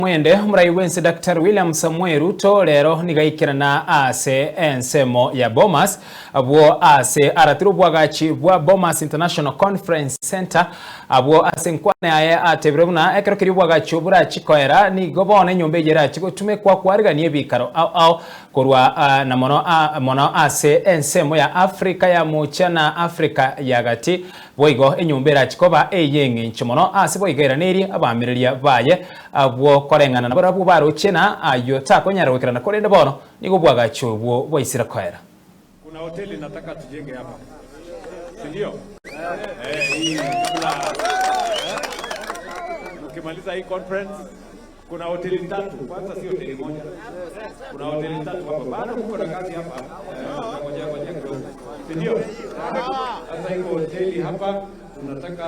Mwende omorai bwense Daktari William Samoei Ruto rero nigaikerana ase ensemo ya Bomas abwo ase aratire obwagachi bwa Bomas International Conference Center abwo ase nkwane aye atebire buna ekero keri obwagachi oborachikoera nigo bono enyomba eye erachi gotumekwa kwarigania ebikaro ao ao korwa na mono mono ase ensemo ya Africa ya mocha na Africa ya gati boigo enyomba erachikoba eyeng'encho mono ase boigo eranerie abamireria baye abwo koreng'ana nabo baroche na ayo takonyara goikerana korende bono nigo bwagachi obwo bwaisire koera. Kuna hoteli nataka tujenge hapa, si ndio? Hii kabla ukimaliza hii conference, kuna hoteli tatu kwanza, si hoteli moja, kuna hoteli tatu hapa. Bado kuko na kazi hapa, ngoja ngoja kidogo, si ndio? Sasa iko hoteli hapa, tunataka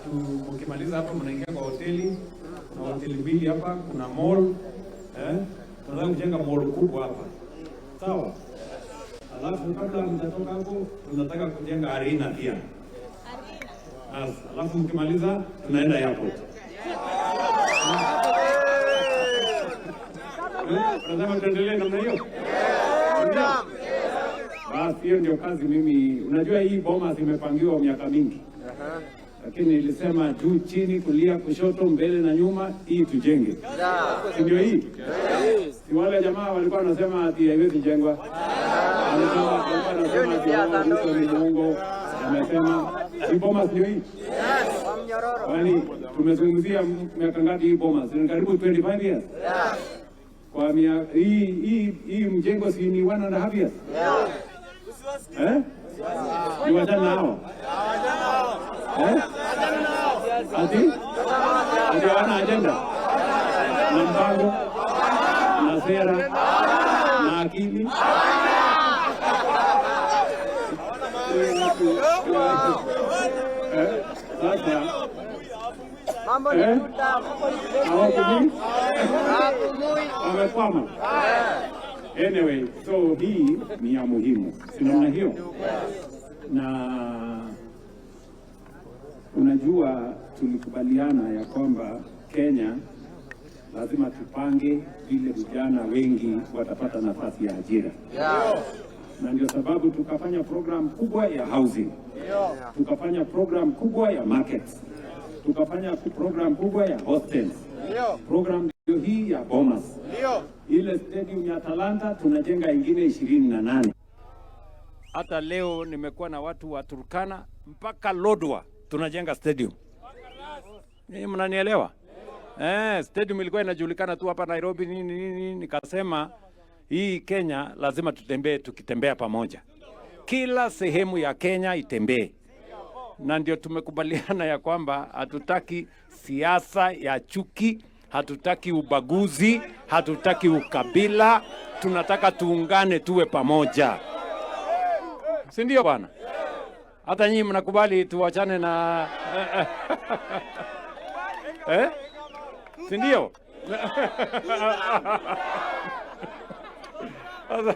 tu, mkimaliza hapa mnaingia kwa hoteli. Kuna hoteli mbili hapa, kuna mall, tunataka kujenga mall kubwa hapa, sawa? Alafu kabla mtatoka hapo, tunataka kujenga arena pia. Alafu mkimaliza tunaenda airport. Unasema tuendelee namna hiyo? Basi hiyo ndio kazi mimi. Unajua hii Bomas imepangiwa miaka mingi, lakini nilisema juu chini, kulia kushoto, mbele na nyuma, hii tujenge, si ndio? Hii si wale jamaa walikuwa wanasema ati haiwezi jengwa, walikuwa wanasema ati Ruto ni muongo, amesema hii Bomas ndio hii. Kwani tumezungumzia miaka ngapi hii Bomas? Ni karibu 25 years. Kwa mia, hii mjengo si ni 1.5 years? Eh? Ni wachana nao. Eh? Ati? Ati hawana agenda na mpango na sera na akili. Sasa hawapumui, wamekwama. Anyway, so hii ni ya muhimu, si namna hiyo? Na unajua tulikubaliana ya kwamba Kenya lazima tupange vile vijana wengi watapata nafasi ya ajira, na ndio sababu tukafanya program kubwa ya housing, tukafanya program kubwa ya markets, tukafanya program kubwa ya hostels, program ndio hii ya Bomas. Ile stadium ya Talanta tunajenga ingine 28. Hata leo nimekuwa na watu wa Turkana mpaka Lodwar tunajenga stadium. Ninyi mnanielewa? Stadium ilikuwa inajulikana tu hapa Nairobi nini nini, nikasema hii Kenya lazima tutembee, tukitembea pamoja. Kila sehemu ya Kenya itembee. Na ndio tumekubaliana ya kwamba hatutaki siasa ya chuki, hatutaki ubaguzi, hatutaki ukabila, tunataka tuungane tuwe pamoja. Si ndio bwana? Hata nyinyi mnakubali tuachane na eh? Si ndio? Sasa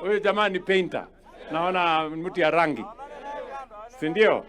huyu jamaa ni painter. Naona mtu ya rangi. Si ndio?